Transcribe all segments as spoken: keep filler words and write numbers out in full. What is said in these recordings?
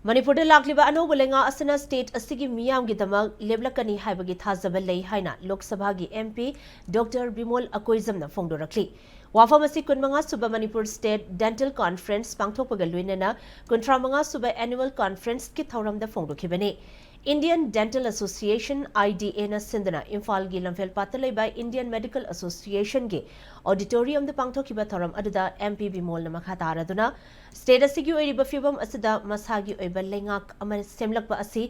ꯃꯅꯤꯄꯨꯔꯗ ꯂꯥꯛꯂꯤꯕ ꯑꯅꯧꯕ ꯂꯩꯉꯥꯛ ꯑꯁꯤꯅ state ꯑꯁꯤꯒꯤ ꯃꯤꯌꯥꯝꯒꯤꯗꯃꯛ ꯂꯦꯞꯂꯛꯀꯅꯤ ꯍꯥꯏꯕꯒꯤ ꯊꯥꯖꯕ ꯂꯩ ꯍꯥꯏꯅ ꯂꯣꯛ ꯁꯚꯥꯒꯤ MP Doctor ꯕꯤꯃꯣꯜ ꯑꯀꯣꯏꯖꯝꯅ ꯐꯣꯡꯗꯣꯔꯛꯂꯤ꯫ ꯋꯥꯐꯝ ꯑꯁꯤ ꯀꯨꯟꯃꯉꯥ ꯁꯨꯕ ꯃꯅꯤꯄꯨꯔ State Dental Conference ꯄꯥꯡꯊꯣꯛꯄꯒ ꯂꯣꯏꯅꯅ ꯀꯨꯟꯊ꯭ꯔꯥ ꯃꯉꯥ ꯁꯨꯕ Annual Conferenceꯀꯤ ꯊꯧꯔꯝꯗ ꯐꯣꯡꯗꯣꯛꯈꯤꯕꯅꯤ꯫ Indian Dental Association, IDAꯅ ꯁꯤꯟꯗꯨꯅ ꯏꯝꯐꯥꯜꯒꯤ ꯂꯝꯐꯦꯜꯄꯥꯠꯇ ꯂꯩꯕ Indian Medical Associationꯒꯤ auditoriumꯗ ꯄꯥꯡꯊꯣꯛꯈꯤꯕ ꯊꯧꯔꯝ ꯑꯗꯨꯗ MP ꯕꯤꯃꯣꯜꯅ ꯃꯈꯥ ꯇꯥꯔꯗꯨꯅ, state ꯑꯁꯤꯒꯤ ꯑꯣꯏꯔꯤꯕ ꯐꯤꯕꯝ ꯑꯁꯤꯗ ꯃꯁꯥꯒꯤ ꯑꯣꯏꯕ ꯂꯩꯉꯥꯛ ꯑꯃ ꯁꯦꯝꯂꯛꯄ ꯑꯁꯤ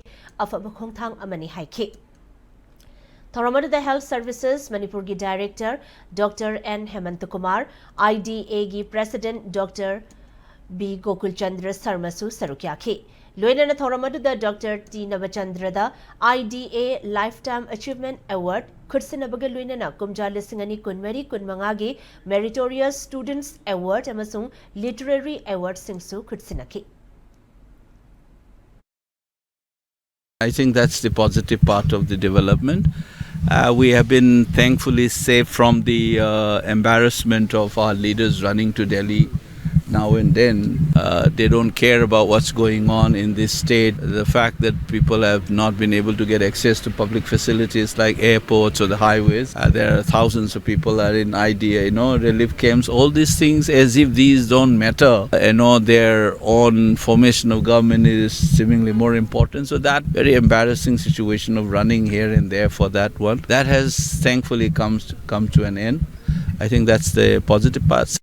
ꯑꯐꯕ ꯈꯣꯡꯊꯥꯡ ꯑꯃꯅꯤ ꯍꯥꯏꯈꯤ꯫ ꯊꯧꯔꯝ ꯑꯗꯨꯗ Health Services ꯃꯅꯤꯄꯨꯔꯒꯤ Director Doctor N Hemant Kumar, IDAꯒꯤ President Doctor ꯕꯤ ꯒꯣꯀꯨꯜꯆꯟꯗ꯭ꯔ ꯁꯔꯃꯁꯨ ꯁꯔꯨꯛ ꯌꯥꯈꯤ꯫ ꯂꯣꯏꯅꯅ ꯊꯧꯔꯝ ꯑꯗꯨꯗ Doctor ꯇꯤ ꯅꯕꯆꯟꯗ꯭ꯔꯗ IDA Lifetime Achievement Award ꯈꯨꯠꯁꯤꯟꯅꯕꯒ ꯂꯣꯏꯅꯅ ꯀꯨꯝꯖꯥ ꯂꯤꯁꯤꯡ ꯑꯅꯤ ꯀꯨꯟꯃꯔꯤ ꯀꯨꯟꯃꯉꯥꯒꯤ Meritorious Students Award ꯑꯃꯁꯨꯡ Literary Awardꯁꯤꯡꯁꯨ ꯈꯨꯠꯁꯤꯟꯅꯈꯤ꯫ I think that's the positive part of the development. Uh, we have been thankfully saved from the uh, embarrassment of our leaders running to Delhi now and then. Uh, they don't care about what's going on in this state. The fact that people have not been able to get access to public facilities like airports or the highways, uh, there are thousands of people are in IDA, you know, relief camps, all these things, as if these don't matter. You know, their own formation of government is seemingly more important. So that very embarrassing situation of running here and there for that one, that has thankfully come, come to an end. I think that's the positive part.